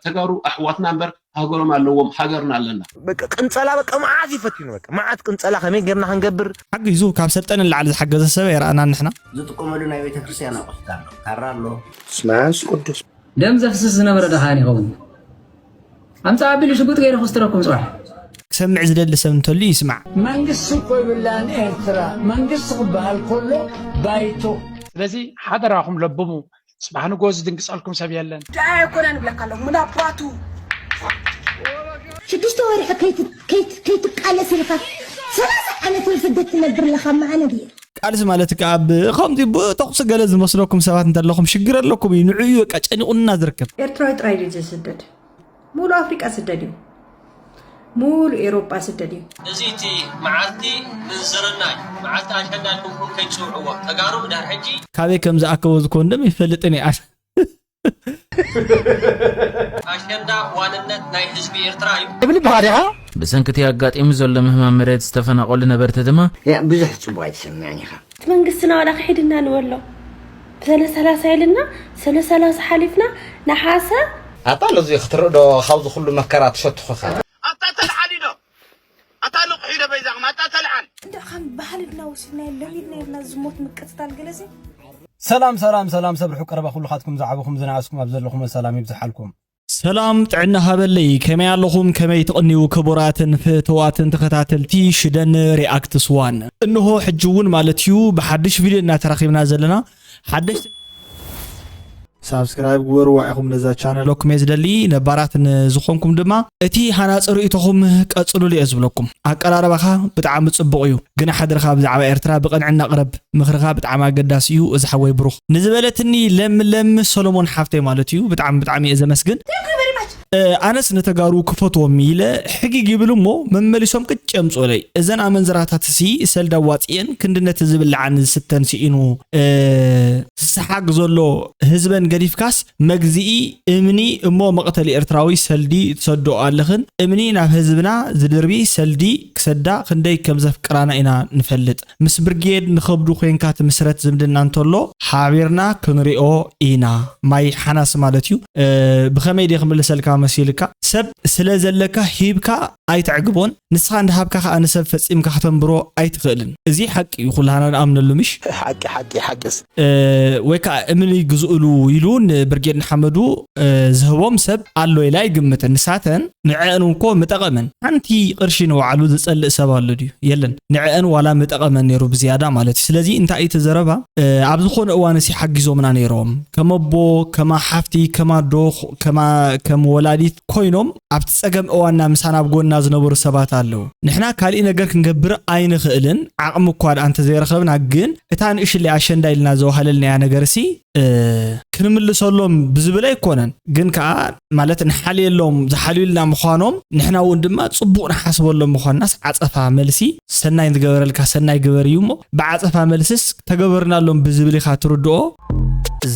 ተጋሩ ኣሕዋትና እምበር ሃገሮም ኣለዎም፣ ሃገርና ኣለና። በቃ ቅንጸላ፣ በቃ መዓት እዩ ፈቲኑ። በቃ መዓት ቅንጸላ ከመይ ጌርና ክንገብር? ሓጊዙ ካብ ሰልጠነ ንላዕሊ ዝሓገዘ ሰብ ኣይረኣናን ንሕና። ዝጥቀመሉ ናይ ቤተክርስትያን ኣቑሑት ኣሎ፣ ካራ ኣሎ። ስመ መንፈስ ቅዱስ። ደም ዘፍስስ ዝነበረ ደኻን ይኸውን። ኣምጻ ኣቢሉ ሽጉጥ ገይሩ ክስትረኩም ጽባሕ። ክሰምዕ ዝደሊ ሰብ እንተልዩ ይስማዕ። መንግስቲ እኮ ይብላን ኤርትራ መንግስቲ ክበሃል ከሎ ባይቶ። ስለዚ ሓደራኹም ለብሙ። ጽባሕ ንጎ ዝድንግጸልኩም ሰብ የለን። ደኣ ኣይኮነን እብለካ ኣለኹ፣ ምን ኣባቱ። ሽዱሽተ ወርሒ ከይት- ከይት- ከይትቃለስ ኢልካ ሰላሳ ዓመት ኣብ ስደት ትነብር ኣለኻ፣ መዓነ ድየ? ቃልሲ ማለት ከኣ ብ- ከምዚ ብተኹሲ ገለ ዝመስለኩም ሰባት እንተለኹም ሽግር ኣለኩም እዩ። ንዕኡ እዩ በቃ ጨኒቑና ዝርከብ። ኤርትራዊ ጥራይ ድዩ ዝስደድ? ሙሉእ ኣፍሪቃ ስደድ እዩ። ሙሉእ ኤሮጳ ስደድ እዩ። እዚ እቲ መዓልቲ ምንዝርና እዩ። መዓልቲ ኣሸንዳ ኢልኩም ከይትጽውዕዎ። ተጋሩ ድሕር ሕጂ ካበይ ከም ዝኣከቦ እዚ ኮንደም ይፈልጥን እየ። ኣሸንዳ ዋንነት ናይ ህዝቢ ኤርትራ እዩ። ትብል ብኻ ዲኻ? ብሰንኪ እቲ ኣጋጢሙ ዘሎ ምህማም መሬት ዝተፈናቐሉ ነበርቲ ድማ ያ፣ ብዙሕ ጽቡቕ ኣይትሰምዕን ኢኻ። እቲ መንግስትና ዋላ ክሒድና ንበሎ። ብሰነ ሰላሳ ኢልና፣ ሰነ ሰላሳ ሓሊፍና፣ ነሓሰ። ኣታ ነዚ ክትርኢ ዶ ካብዚ ኩሉ መከራ ትሸትኹ ኢኻ? ኣታ ተልዓሊ ዶ? ኣታ ንቑሒ ዶ በይዛኹም? ኣታ ተልዓል። እንዳ ከም ባህልና ወሲድና ለሚድና ኢልና ዝሞት ምቅጽታል ገለሲ። ሰላም፣ ሰላም፣ ሰላም፣ ሰብ ርሑቕ ቀረባ ኩልኻትኩም ዝዓበኹም ዝነኣስኩም ኣብ ዘለኹም ሰላም ይብዝሓልኩም። ሰላም ጥዕና ሃበለይ፣ ከመይ ኣለኹም? ከመይ ትቕንዩ ክቡራትን ፍትዋትን ተኸታተልቲ ሽደን ሪኣክትስ ዋን? እንሆ ሕጂ እውን ማለት እዩ ብሓድሽ ቪድዮ እናተራኺብና ዘለና። ሓደሽቲ ሳብስክራይብ ግበርዋ ኢኹም ነዛ ቻነል። ለኩም እየ ዝደሊ፣ ነባራት ንዝኾንኩም ድማ እቲ ሃናፂ ርእይቶኹም ቀፅሉሉ እየ ዝብለኩም። ኣቀራርባኻ ብጣዕሚ ፅቡቕ እዩ፣ ግና ሓደርኻ ብዛዕባ ኤርትራ ብቐንዕና ቅረብ። ምኽርኻ ብጣዕሚ ኣገዳሲ እዩ እዚ ሓወይ ብሩኽ። ንዝበለትኒ ለምለም ሰሎሞን ሓፍተይ ማለት እዩ። ብጣዕሚ ብጣዕሚ እየ ዘመስግን። Thank you very much። እ፣ ኣነስ ንተጋሩ ክፈትዎም ኢለ ሕጊግ ይብል እሞ መመሊሶም ቅጭ የምፅኡለይ። እዘን ኣመንዝራታት ሲ ሰልዲ ኣዋፅኤን ክንዲ ነቲ ዝብልዓን ዝስተን ስኢኑ፣ እ፣ ዝሰሓግ ዘሎ ህዝበን ገዲፍካስ መግዝኢ እምኒ እሞ መቕተሊ ኤርትራዊ ሰልዲ ትሰድኦ ኣለኽን። እምኒ ናብ ህዝብና ዝድርቢ ሰልዲ ክሰዳ ክንደይ ከም ዘፍቅራና ኢና ንፈልጥ። ምስ ብርጌድ ንኸብዱ ኮይንካ ትምስረት ዝምድና እንተሎ ሓቢርና ክንሪኦ ኢና። ማይ ሓናስ ማለት እዩ። እ፣ ብኸመይ ድየ ክምልሰልካ መሲልካ? ሰብ ስለ ዘለካ ሂብካ ኣይተዕግቦን፣ ንስኻ እንዳሃብካ ከኣ ንሰብ ፈጺምካ ከተንብሮ ኣይትኽእልን። እዚ ሓቂ እዩ፣ ኩላህና ንኣምነሉ ምሽ? ሓቂ፣ ሓቂ፣ ሓቂስ። እ፣ ወይ ከኣ እምኒ ግዝኡሉ ኢሉ ንብርጌድ ንሓመዱ፣ እ፣ ዝህቦም ሰብ ኣሎ ኢለ ኣይግምትን። ንሳተን ንዕአን እኮ ምጠቐመን። ሓንቲ ቅርሺ ንባዕሉ ዝጸልእ ሰብ ኣሎ ድዩ? የለን። ንዕአን ዋላ ምጠቐመን ነይሩ ብዝያዳ ማለት እዩ። ስለዚ እንታይ እዩ እቲ ዘረባ? እ፣ ኣብ ዝኾነ እዋን ሲ ሓጊዞምና ነይሮም። ከም ኣቦ፣ ከማ ሓፍቲ፣ ከማ ኣዶ፣ ከማ፣ ከም ወላዲት ኮይኖም ኣብቲ ጸገም እዋንና ምሳና ኣብ ጎንና ዝነበሩ ሰባት ኣለዉ። ንሕና ካሊእ ነገር ክንገብር ኣይንኽእልን። ዓቕሚ እኳ ደኣ እንተዘይረኸብና ግን እታ ንእሽለይ ኣሸንዳ ኢልና ዘዋህለልናያ ነገር ሲ እ፣ ክንምልሰሎም ብዝብል ኣይኮነን፣ ግን ከኣ ማለት ንሓልየሎም ዝሓልዩልና ምዃኖም ንሕና እውን ድማ ጽቡቕ ንሓስበሎም ምዃንናስ ዓጸፋ መልሲ ሰናይ ዝገበረልካ ሰናይ ግበር እዩ እሞ ብዓጸፋ መልስስ ተገበርናሎም ብዝብል ኢኻ ትርድኦ።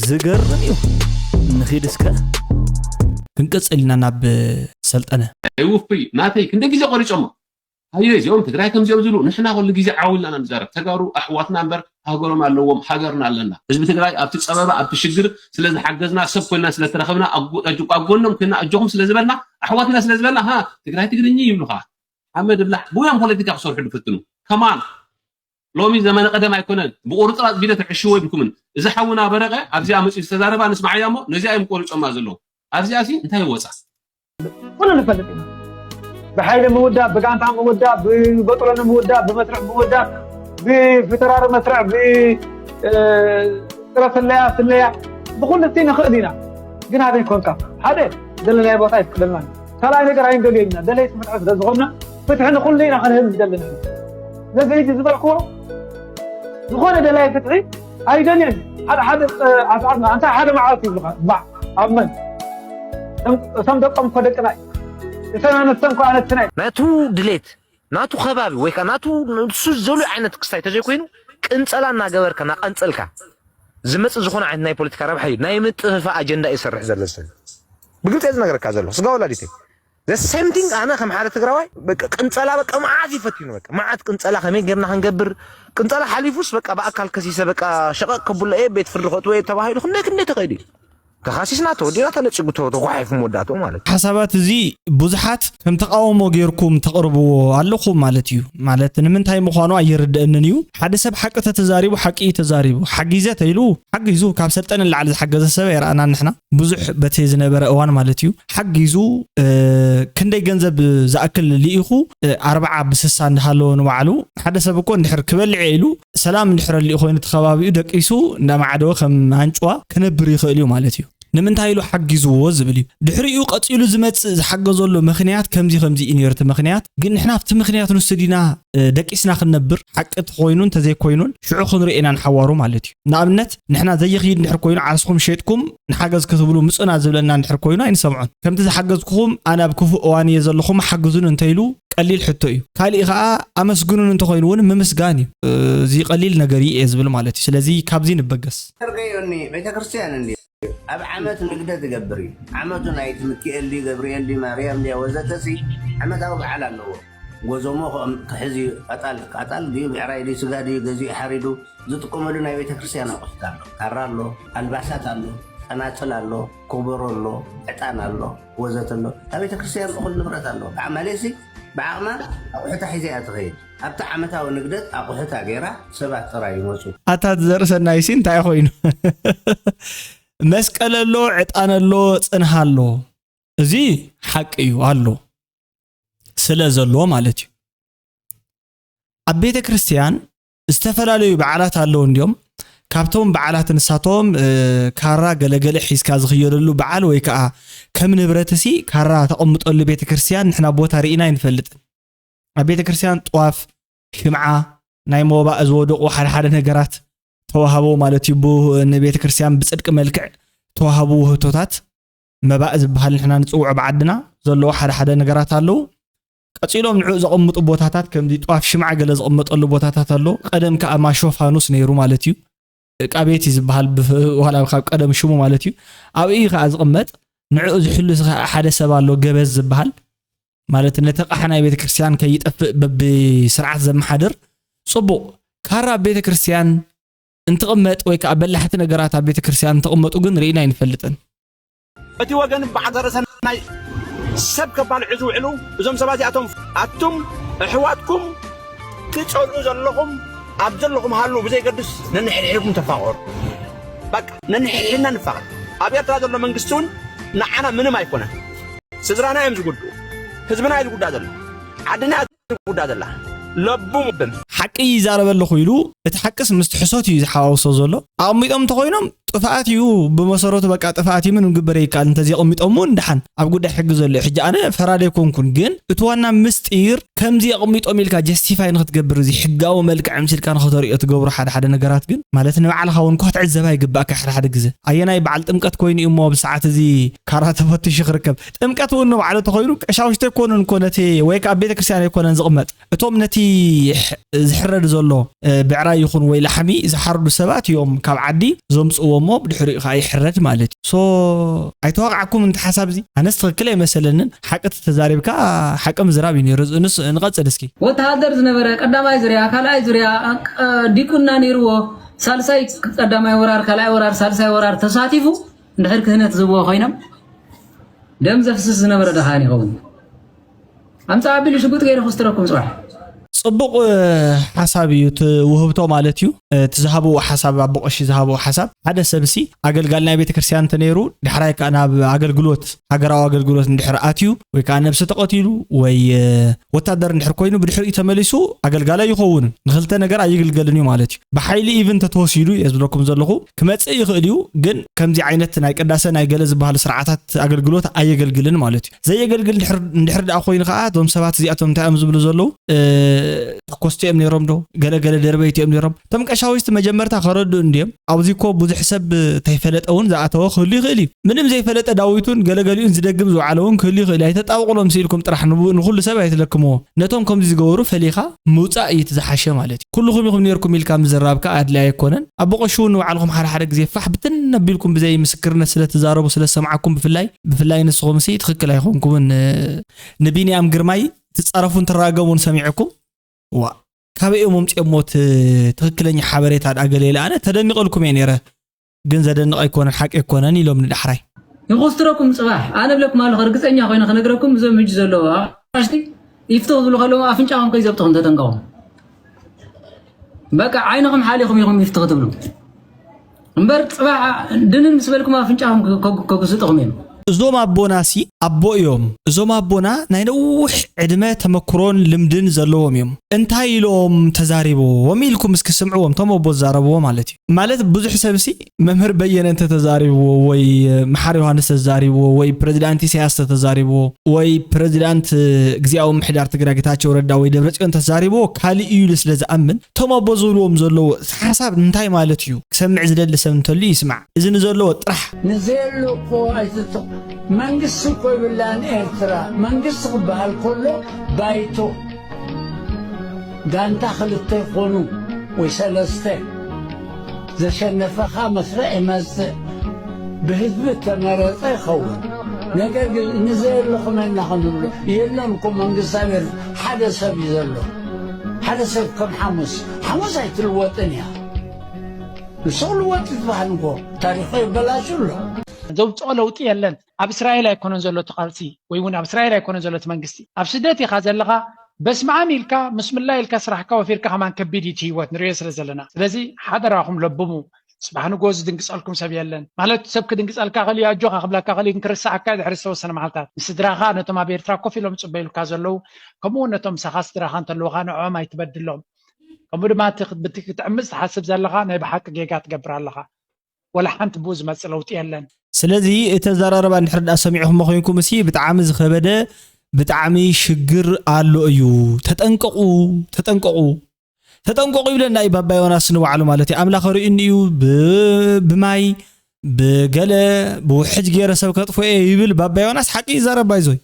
ዝገርም እዩ። ንኺድ እስከ። ክንቅጽል ኢና ናብ ሰልጠነ። ኣይውፉይ ናተይ ክንደ ግዜ ቆሪጾሞ። ኣዮ እዚኦም ትግራይ ከምዚኦም ዝብሉ ንሕና ኩሉ ግዜ ዓውልና ኢና ንዛረብ። ተጋሩ ኣሕዋትና እምበር ሃገሮም ኣለዎም፣ ሃገርና ኣለና። ህዝቢ ትግራይ ኣብቲ ፀበባ ኣብቲ ሽግር ስለ ዝሓገዝና ሰብ ኮይና ስለ ተረኸብና ኣብ ጎ- ኣጆ- ኣብ ጎኖም ኮይና ኣጆኹም ስለ ዝበልና ኣሕዋትና ስለ ዝበልና ሃ ትግራይ ትግርኝ ይብሉኻ። ሓመድ ብላሕ ብዮም ፖለቲካ ክሰርሑ ዝፍትኑ ከማን ሎሚ ዘመነ ቀደም ኣይኮነን። ብቁርጥራጥ ቪድዮ ተዕሽዎ ይብልኩምን እዚ ሓውና በረቀ ኣብዚኣ መፅኡ ዝተዛረባ ንስማዓያ እሞ ነዚኣ እዮም ቆሪፆማ ዘለዉ። ኣብዚኣ ሲ እንታይ ይወፃ? ኩሉ ንፈልጥ ኢና። ብሓይሊ ምውዳብ፣ ብጋንታ ምውዳብ፣ ብበጥረኒ ምውዳብ፣ ብመስርዕ ምውዳብ፣ ብፍተራሪ መስርዕ፣ ብጥረ ስለያ ስለያ ብኩሉ እቲ ንኽእል ኢና። ግን ኣበይ ኮንካ ሓደ ዘለናዮ ቦታ ይፍቅደልና። ካልኣይ ነገር ኣይንደልዮ ኢና። ደለይቲ ፍትሒ ስለ ዝኾንና ፍትሒ ንኹሉ ኢና ክንህብ ዝደልና። ስለዚ ሕጂ ዝበልክዎ ዝኾነ ደላይ ፍትሒ ኣይደልየን። ሓደ ሓደ ኣስዓትና እንታይ ሓደ መዓልቲ ይብሉኻ እምባዕ ኣብ መን እቶም ደቆም እኮ ደቅና እዩ። እተን ኣነስተን እኮ ኣነስትና እዩ። ናቱ ድሌት ናቱ ከባቢ ወይ ከዓ ናቱ ንሱ ዝደልዮ ዓይነት ክስታይ ተዘይኮይኑ ቅንፀላ እናገበርካ እናቐንፀልካ ዝመፅእ ዝኾነ ዓይነት ናይ ፖለቲካ ረብሓ እዩ ናይ ምጥፍፋእ ኣጀንዳ እዩ ዝሰርሕ ዘሎ ሰብ ብግልፂ እየ ዝነግረካ ዘሎ ስጋ ወላዲተይ the same thing ኣነ ከም ሓደ ትግራዋይ በቃ ቅንፀላ በቃ መዓት እዩ ፈቲኑ በቃ መዓት ቅንፀላ ከመይ ጌርና ክንገብር ቅንፀላ ሓሊፉስ በቃ ብኣካል ከሲሰ በቃ ሸቐቕ ከብሎ እየ ቤት ፍርዲ ከእትዎ እየ ተባሂሉ ክንደይ ክንደይ ተኸይዱ እዩ ተኻሲስና ተወዲና ተነጺጉ ተጓሒፉ መወዳእትኡ ማለት እዩ። ሓሳባት እዚ ብዙሓት ከም ተቃውሞ ጌርኩም ተቕርብዎ ኣለኹም ማለት እዩ። ማለት ንምንታይ ምዃኑ ኣይርድእንን እዩ። ሓደ ሰብ ሓቂ ተተዛሪቡ ሓቂ እዩ ተዛሪቡ። ሓጊዘ ተኢሉ ሓጊዙ፣ ካብ ሰልጠነ ንላዕሊ ዝሓገዘ ሰብ ኣይረኣናን ንሕና። ብዙሕ በቲ ዝነበረ እዋን ማለት እዩ ሓጊዙ። ክንደይ ገንዘብ ዝኣክል ልኢኹ፣ ኣርብዓ ብስሳ እንዳሃለዎ ንባዕሉ ሓደ ሰብ እኮ እንድሕር ክበልዕ ኢሉ ሰላም እንድሕር ኣሊኡ ኮይኑ እቲ ከባቢኡ ደቂሱ እንዳማዕደወ ከም ኣንጭዋ ክነብር ይኽእል እዩ ማለት እዩ። ንምንታይ ኢሉ ሓጊዝዎ ዝብል እዩ። ድሕሪኡ ቀጺሉ ዝመጽእ ዝሓገዘሉ ምኽንያት ከምዚ ከምዚ እዩ ነይሩ እቲ ምኽንያት። ግን ንሕና ኣብቲ ምኽንያት ንሱ ዲና ደቂስና ክንነብር ሓቂ ተኾይኑ እንተዘይኮይኑን ሽዑ ክንርኢ ኢና ንሓዋሩ ማለት እዩ። ንኣብነት ንሕና ዘይኽይድ እንድሕር ኮይኑ ዓርስኹም ሸጥኩም ንሓገዝ ክትብሉ ምጹና ዝብለና እንድሕር ኮይኑ ኣይንሰምዖን። ከምቲ ዝሓገዝኩኹም ኣነ ኣብ ክፉእ እዋን እየ ዘለኹም ሓግዙን እንተኢሉ ቀሊል ሕቶ እዩ። ካሊእ ኸዓ ኣመስግኑን እንተኾይኑ እውን ምምስጋን እዩ። እዚ ቀሊል ነገር እዩ እየ ዝብል ማለት እዩ። ስለዚ ካብዚ ንበገስ። ርገዮኒ ቤተክርስትያን እንዲ ኣብ ዓመት ንግደት ይገብር እዩ። ዓመቱ ናይ ትምክኤል ድዩ ገብርኤል ድዩ ማርያም ድያ ወዘተሲ ዓመታዊ በዓል ኣለዎ። ጎዞሞ ክሕዝ እዩ። ኣጣል ኣጣል ድዩ ብዕራይ ድዩ ስጋ ድዩ ገዚኡ ሓሪዱ ዝጥቀመሉ ናይ ቤተክርስትያን ኣቑሑት ኣሎ። ካራ ኣሎ፣ ኣልባሳት ኣሎ፣ ጸናጽል ኣሎ፣ ኮበሮ ኣሎ፣ ዕጣን ኣሎ፣ ወዘተ ኣሎ። ኣብ ቤተክርስትያን እኹል ንብረት ኣሎ። ብዓማሌሲ ብዓቕማ ኣቑሑታ ሒዛ እያ ትኸይድ። ኣብቲ ዓመታዊ ንግደት ኣቑሑታ ገይራ ሰባት ጥራይ ይመፁ። ኣታ ዘርኢ ሰናይሲ እንታይ ኮይኑ? መስቀል ኣሎ፣ ዕጣን ኣሎ፣ ጽንሃ ኣሎ። እዚ ሓቂ እዩ ኣሎ ስለ ዘሎ ማለት እዩ። ኣብ ቤተ ክርስቲያን ዝተፈላለዩ በዓላት ኣለዉ እንዲዮም። ካብቶም በዓላት ንሳቶም ካራ ገለገለ ሒዝካ ዝኽየደሉ በዓል ወይ ከዓ ከም ንብረትሲ ካራ ተቐምጠሉ ቤተ ክርስቲያን ንሕና ቦታ ርኢና ኣይንፈልጥን። ኣብ ቤተ ክርስቲያን ጧፍ፣ ሽምዓ፣ ናይ ሞባእ ዝወደቑ ሓደ ሓደ ነገራት ተዋህቦ ማለት እዩ። ብ- ንቤተ ክርስቲያን ብጽድቂ መልክዕ ተዋህቡ ውህብቶታት መባእ ዝበሃል ንሕና ንጽውዖ ብዓድና ዘለዎ ሓደ ሓደ ነገራት ኣለዉ። ቀጺሎም ንዕኡ ዘቐምጡ ቦታታት ከምዚ ጧፍ ሽምዓ ገለ ዝቕመጠሉ ቦታታት ኣሎ። ቀደም ከኣ ማሾ ፋኑስ ነይሩ ማለት እዩ። ዕቃ ቤት እዩ ዝበሃል ብፍ- ዋላ ካብ ቀደም ሽሙ ማለት እዩ። ኣብኡ እዩ ከኣ ዝቕመጥ። ንዕኡ ዝሕሉ ኸኣ ሓደ ሰብ ኣሎ ገበዝ ዝበሃል ማለት ነቲ ቃሕ ናይ ቤተ ክርስቲያን ከይጠፍእ በብስርዓት ዘመሓድር ጽቡቕ ካራ ኣብ ቤተ ክርስቲያን እንትቕመጥ ወይ ከዓ በላሕቲ ነገራት ኣብ ቤተ ክርስቲያን እንትቕመጡ ግን ርኢና ኣይንፈልጥን። እቲ ወገን በዓል ዘረሰናይ ሰብ ከባልዑ ዝውዕሉ እዞም ሰባት እዚኣቶም ኣቱም ኣሕዋትኩም ትጸልኡ ዘለኹም ኣብ ዘለኹም ሃሉ ብዘይገድስ ነንሕድሕድኩም ተፋቐሩ። በቃ ነንሕድሕድና ንፋቐር። ኣብ ኤርትራ ዘሎ መንግስቲ እውን ንዓና ምንም ኣይኮነን። ስድራና እዮም ዝጉድኡ፣ ህዝብና እዩ ዝጉዳእ ዘሎ፣ ዓድና እያ ትጉዳእ ዘላ። ለቡ ምብም ሓቂ ይዛረብ ኣለኹ ኢሉ እቲ ሓቅስ ምስቲ ሕሶት እዩ ዝሓዋውሶ ዘሎ። ኣቕሚጦም እንተኾይኖም ጥፍኣት እዩ ብመሰረቱ በቃ ጥፍኣት እዩ ምንም ግበር ይከኣል እንተዘይቐሚጦም እውን ደሓን ኣብ ጉዳይ ሕጊ ዘሎ እዩ። ሕጂ ኣነ ፈራዲ ኣይኮንኩን ግን እቲ ዋና ምስጢር ከምዚ ኣቕሚጦም ኢልካ ጀስቲፋይ ንክትገብር እዚ ሕጋዊ መልክዕ ኣምሲልካ ንክተርእዮ ትገብሮ ሓደ ሓደ ነገራት ግን ማለት ንባዕልኻ እውን እኳ ክትዕዘባ ይግባእካ ሓደ ሓደ ግዘ ኣየናይ በዓል ጥምቀት ኮይኑ እዩ እሞ ብሰዓት እዚ ካራ ተፈቲሹ ክርከብ ጥምቀት እውን ንባዕሉ ተኮይኑ ቀሻውሽቲ ኣይኮኑን እኮ ነቲ ወይ ከዓ ቤተክርስትያን ኣይኮነን ዝቕመጥ እቶም ነቲ ዝሕረድ ዘሎ ብዕራይ ይኹን ወይ ላሕሚ ዝሓርዱ ሰባት እዮም ካብ ዓዲ ዘምፅእዎ እሞ ብድሕሪኡ ከዓ ይሕረድ ማለት እዩ so ኣይተዋቕዓኩም እንተ ሓሳብ እዚ ኣነስ ትኽክል ኣይመሰለንን ሓቂ ተተዛሪብካ ሓቂ ምዝራብ እዩ ነይሩ ንስ ንቐፅል እስኪ ወተሃደር ዝነበረ ቀዳማይ ዙርያ ካልኣይ ዙርያ ዲቁና ነይርዎ ሳልሳይ ቀዳማይ ወራር ካልኣይ ወራር ሳልሳይ ወራር ተሳቲፉ እንድሕር ክህነት ዝብዎ ኮይኖም ደም ዘፍስስ ዝነበረ ደኻን ይኸውን ኣምፃ ኣቢሉ ሽጉጥ ገይሩ ክስትረኩም ፅባሕ ፅቡቕ ሓሳብ እዩ እቲ ውህብቶ ማለት እዩ እቲ ዝሃብዎ ሓሳብ ኣቦ ቀሺ ዝሃብዎ ሓሳብ ሓደ ሰብሲ ኣገልጋሊ ናይ ቤተክርስትያን እንተነይሩ ዳሕራይ ከዓ ናብ ኣገልግሎት ሃገራዊ ኣገልግሎት እንድሕር ኣትዩ ወይ ከዓ ነብሲ ተቐቲሉ ወይ ወታደር እንድሕር ኮይኑ ብድሕሪኡ ተመሊሱ ኣገልጋላይ ይኸውን ንክልተ ነገር ኣይግልገልን እዩ ማለት እዩ ብሓይሊ even ተተወሲዱ እየ ዝብለኩም ዘለኹ ክመፅእ ይኽእል እዩ ግን ከምዚ ዓይነት ናይ ቅዳሰ ናይ ገለ ዝበሃሉ ስርዓታት ኣገልግሎት ኣየገልግልን ማለት እዩ ዘየገልግል እንድሕር ደኣ ኮይኑ ከዓ እዞም ሰባት እዚኣቶም እንታይ እዮም ዝብሉ ዘለዉ ተኮስቲ እዮም ነይሮም ዶ ገለገለ ደርበይቲ እዮም ነይሮም እቶም ቀሻውሽቲ መጀመርታ ከረድኡ እንድዮም ኣብዚ እኮ ብዙሕ ሰብ ተይፈለጠ እውን ዝኣተወ ክህሉ ይኽእል እዩ ምንም ዘይፈለጠ ዳዊቱን ገለገሊኡን ዝደግም ዝውዓለ እውን ክህሉ ይኽእል እዩ ኣይተጣብቕሎም ስኢልኩም ጥራሕ ንኩሉ ሰብ ኣይትለክምዎ ነቶም ከምዚ ዝገበሩ ፈሊኻ ምውፃእ እዩ እቲ ዝሓሸ ማለት እዩ ኩልኹም ኢኹም ነይርኩም ኢልካ ምዝራብ ከዓ ኣድላይ ኣይኮነን ኣቦ ቀሺ እውን ንባዕልኹም ሓደ ሓደ ግዜ ፋሕ ብትን ኣቢልኩም ብዘይ ምስክርነት ስለ ትዛረቡ ስለ ዝሰምዓኩም ብፍላይ ብፍላይ ንስኹም ሲ ትኽክል ኣይኾንኩምን ንቢንያም ግርማይ ትፃረፉን ትራገሙን ሰሚዕኩም ዋ ካበይ እዮም ኣምፅኦሞ እቲ ትኽክለኛ ሓበሬታ ድኣ ገለ ኢለ ኣነ ተደኒቐልኩም እየ ነይረ ግን ዘደንቕ ኣይኮነን፣ ሓቂ ኣይኮነን ኢሎም ንዳሕራይ። ይኹስትረኩም ጽባሕ። ኣነ እብለኩም ኣለኹ፣ ርግጸኛ ኮይነ ክነግረኩም፣ እዞም ሕጂ ዘለዉ ኣቕሽቲ ይፍትኹ ዝብሉ ከለዉ ኣፍንጫኹም ከይዘብጥኹም ተጠንቀቑ። በቃ ዓይንኹም ሓሊኹም ኢኹም ይፍትኹ ትብሉ። እምበር ጽባሕ ድንን ምስ በልኩም ኣፍንጫኹም ከ-፣ ከ-፣ ከጉስጥኹም እዮም። እዞም ኣቦናሲ ኣቦ እዮም። እዞም ኣቦና ናይ ነዊሕ ዕድመ ተመክሮን ልምድን ዘለዎም እዮም። እንታይ ኢሎም ተዛሪብዎም ኢልኩም እስኪ ስምዕዎም፣ እቶም ኣቦ ዝዛረብዎ ማለት እዩ። ማለት ብዙሕ ሰብሲ መምህር በየነ እንተተዛሪብዎ ወይ መሓር ዮሃንስ ተዛሪብዎ ወይ ፕሬዚዳንት ኢሳያስ ተተዛሪብዎ ወይ ፕሬዚዳንት ግዜያዊ ምሕዳር ትግራይ ጌታቸው ረዳ ወይ ደብረጽዮን ተዛሪብዎ ካልእ እዩ ኢሉ ስለ ዝኣምን እቶም ኣቦ ዝብልዎም ዘለዉ እቲ ሓሳብ እንታይ ማለት እዩ ክሰምዕ ዝደሊ ሰብ እንተሉ ይስማዕ። እዚ ንዘለዎ ጥራሕ። ንዘየሎ እኮ ኣይትጥቕ-፣ መንግስቲ እኮ ይብላን ኤርትራ። መንግስቲ ክበሃል ከሎ ባይቶ ጋንታ ክልተ ይኾኑ ወይ ሰለስተ። ዘሸነፈኻ መስርዕ ይመጽእ። ብህዝቢ እተመረጸ ይኸውን። ነገር ግን ንዘየሎ ከመይ ኢና ክንብሎ? የለን እኮ መንግስቲ ኣብ ኤርትራ ሓደ ሰብ እዩ ዘሎ። ሓደ ሰብ ከም ሓሙስ። ሓሙስ ኣይትልወጥን እያ። ንሱ ክልወጥ ዝበሃል እኮ ታሪኹ የበላሹ ኣሎ። ዘውፅኦ ለውጢ የለን። ኣብ እስራኤል ኣይኮነን ዘሎ እቲ ቃልሲ፣ ወይ እውን ኣብ እስራኤል ኣይኮነን ዘሎ እቲ መንግስቲ። ኣብ ስደት ኢኻ ዘለኻ፣ በስመ ኣብ ኢልካ፣ ምስምላ ኢልካ ስራሕካ ወፊርካ ከማን ከቢድ እዩ እቲ ህይወት ንሪኦ ስለ ዘለና። ስለዚ ሓደራኹም ለብሙ። ጽባሕ ንግሆ ዝድንግጸልኩም ሰብ የለን። ማለት ሰብ ክድንግጸልካ ክእል እዩ፣ ኣጆኻ ክብለካ ክእል እዩ፣ ግን ክርሳዓካ እዩ ድሕሪ ዝተወሰነ መዓልታት። ንስድራኻ፣ ነቶም ኣብ ኤርትራ ኮፍ ኢሎም ዝጽበዩልካ ዘለዉ፣ ከምኡ እውን ነቶም ምሳኻ ስድራኻ እንተለዉኻ ንዕኦም ኣይትበድሎም። ከምኡ ድማ እቲ ክት-፣ ብቲ ክትዕምጽ ትሓስብ ዘለኻ ናይ ብሓቂ ጌጋ ትገብር ኣለኻ። ወላ ሓንቲ ብኡ ዝመጽእ ለውጢ የለን። ስለዚ እቲ ኣዘራርባ እንድሕር ደኣ ሰሚዕኹሞ ኮይንኩም እሲ ብጣዕሚ ዝኸበደ ብጣዕሚ ሽግር ኣሎ እዩ። ተጠንቀቑ፣ ተጠንቀቑ፣ ተጠንቀቑ ይብለና እዩ ባባ ዮናስ ንባዕሉ ማለት እዩ። ኣምላኽ ርእዩኒ እዩ ብ-፣ ብማይ ብገለ ብውሕጅ ገይረ ሰብ ከጥፍኦ እየ ይብል ባባ ዮናስ። ሓቂ ይዛረብ ባይዞይ።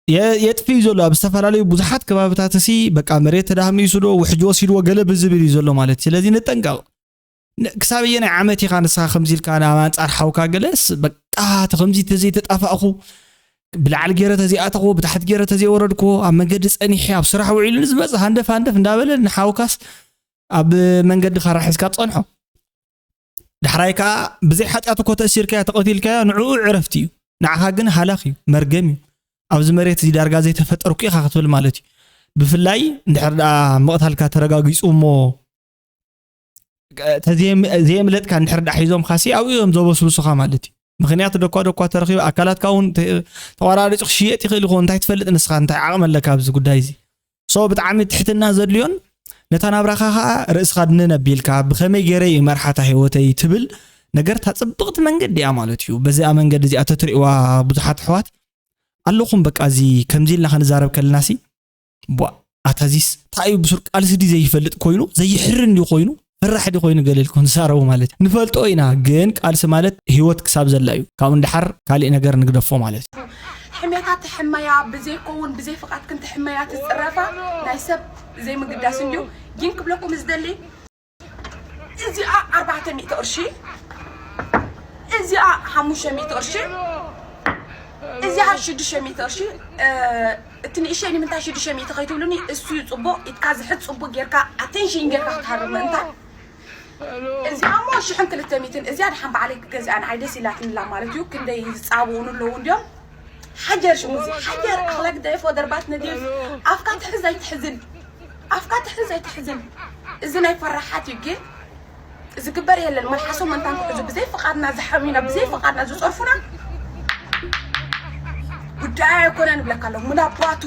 የ-፣ የጥፍእ እዩ ዘሎ ኣብ ዝተፈላለዩ ብዙሓት ከባብታት እሲ በቃ መሬት ተዳህሚሱ ዶ ውሕጅ ወሲድዎ ገለ ብዝብል እዩ ዘሎ ማለት እዩ። ስለዚ ንጠንቀቕ። ን-፣ ክሳብ ኣየናይ ዓመት ኢኻ ንስኻ ከምዚ ኢልካ ናብ ኣንጻር ሓውካ ገለስ በቃ እቲ ከምዚ ተዘይተጣፋእኹ ብላዕሊ ገይረ ተዘይኣተኽዎ ብታሕቲ ገይረ ተዘይወረድክዎ ኣብ መንገዲ ጸኒሐ ኣብ ስራሕ ውዒሉ ንዝመጽእ ሃንደፍ ሃንደፍ እንዳበለ ንሓውካስ ኣብ መንገዲ ካራ ሒዝካ ትጸንሖ። ዳሕራይ ከኣ ብዘይ ሓጢኣት እኮ ተእሲርካዮ ተቐቲልካዮ ንዕኡ ዕረፍቲ እዩ። ንዓኻ ግን ሃላኽ እዩ፣ መርገም እዩ። ኣብዚ መሬት እዚ ዳርጋ ዘይተፈጠርኩ ኢኻ ክትብል ማለት እዩ። ብፍላይ እንድሕር ደኣ ምቕታልካ ተረጋጊጹ እሞ፣ እ፣ ተዘየም-፣ ዘየምለጥካ እንድሕር ደኣ ሒዞምካሲ ኣብኡ እዮም ዘበስብሱኻ ማለት እዩ። ምኽንያቱ ደኳ ደኳ ተረኺቡ ኣካላትካ እውን ተ-፣ ተቆራሪጹ ክሽየጥ ይኽእል ይኸውን። እንታይ ትፈልጥ ንስኻ? እንታይ ዓቕሚ ኣለካ ኣብዚ ጉዳይ እዚ? ሶ ብጣዕሚ ትሕትና ዘድልዮን ነታ ናብራኻ ኸኣ ርእስኻ ድንን ኣቢልካ ብኸመይ ገይረ እዩ መርሓታ ህይወተይ ትብል ነገር እታ ጽብቕቲ መንገዲ እያ ማለት እዩ። በዚኣ መንገዲ እዚኣ ተትርእይዋ ብዙሓት ኣሕዋት ኣለኹም። በቃ እዚ ከምዚ ኢልና ክንዛረብ ከለናሲ ቧ፣ ኣታ እዚስ እንታይ እዩ ብሱር ቃልሲ ድዩ ዘይፈልጥ ኮይኑ ዘይሕርን ድዩ ኮይኑ ፈራሕ ድዩ ኮይኑ ገለ ኢልኩም ትዛረቡ ማለት እዩ። ንፈልጦ ኢና ግን ቃልሲ ማለት ህይወት ክሳብ ዘላ እዩ። ካብኡ ንደሓር ካሊእ ነገር ንግደፎ ማለት እዩ። ሕሜታ ትሕመያ ብዘይከውን ብዘይ ፍቓድክን ትሕመያ ትጽረፋ ናይ ሰብ ዘይምግዳስ እንድዩ። ግን ክብለኩም ዝደሊ እዚኣ ኣርባዕተ ሚእቲ ቅርሺ፣ እዚኣ ሓሙሽተ ሚእቲ ቅርሺ፣ እዚኣ ሽዱሽተ ሚእቲ ቅርሺ። እ፣ እቲ ንእሸይ ንምንታይ ሽዱሽተ ሚእቲ ከይትብሉኒ? እሱ እዩ ጽቡቕ፣ ኢድካ ዝሕዝ ጽቡቕ ጌርካ ኣቴንሽን ጌርካ ክትሃርም ምእንታን። እዚኣ እሞ ሽሕን ክልተ ሚእትን፣ እዚኣ ድሓን ባዕለይ ክገዝኣ ንዓይ ደስ ኢላትንላ ማለት እዩ። ክንደይ ዝጻብኡን ኣለዉ እንድዮም። ሓጀር ሽሙ እዚ፣ ሓጀር ኣኽላግ ዳይፎ ደርባት ነዲር። ኣፍካ ትሕዝ ኣይትሕዝን፣ ኣፍካ ትሕዝ ኣይትሕዝን። እዚ ናይ ፈራሓት እዩ ግን ዝግበር የለን። መልሓሶም እንታን ክሕዙ ብዘይ ፍቓድና ዝሓሚና፣ ብዘይ ፍቓድና ዝጸርፉና ጉዳይ ኣይኮነን እብለካ ኣለኹ። ምን ኣባቱ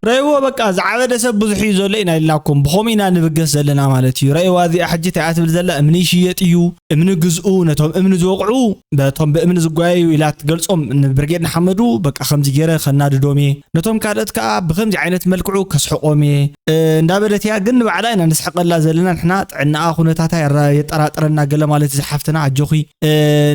ረእይዎ በቃ ዝዓበደ ሰብ ብዙሕ እዩ ዘሎ ኢና ኢልናኩም። ብኸምኡ ኢና ንብገስ ዘለና ማለት እዩ። ረእይዋ እዚኣ ሕጂ እንታይ እያ ትብል ዘላ? እምኒ ይሽየጥ እዩ፣ እምኒ ግዝኡ፣ ነቶም እምኒ ዝወቕዑ፣ በቶም ብእምኒ ዝጓየዩ ኢላ ትገልጾም ንብርጌድ ንሓመዱ በቃ ከምዚ ገይረ ከናድዶም እየ፣ ነቶም ካልኦት ከኣ ብከምዚ ዓይነት መልክዑ ከስሕቖም እየ፣ እ፣ እንዳበለት እያ። ግን ንባዕላ ኢና ንስሕቐላ ዘለና ንሕና። ጥዕናኣ ኩነታታ የራ-፣ የጠራጥረና ገለ ማለት እዚ ሓፍትና ኣጆኺ፣ እ፣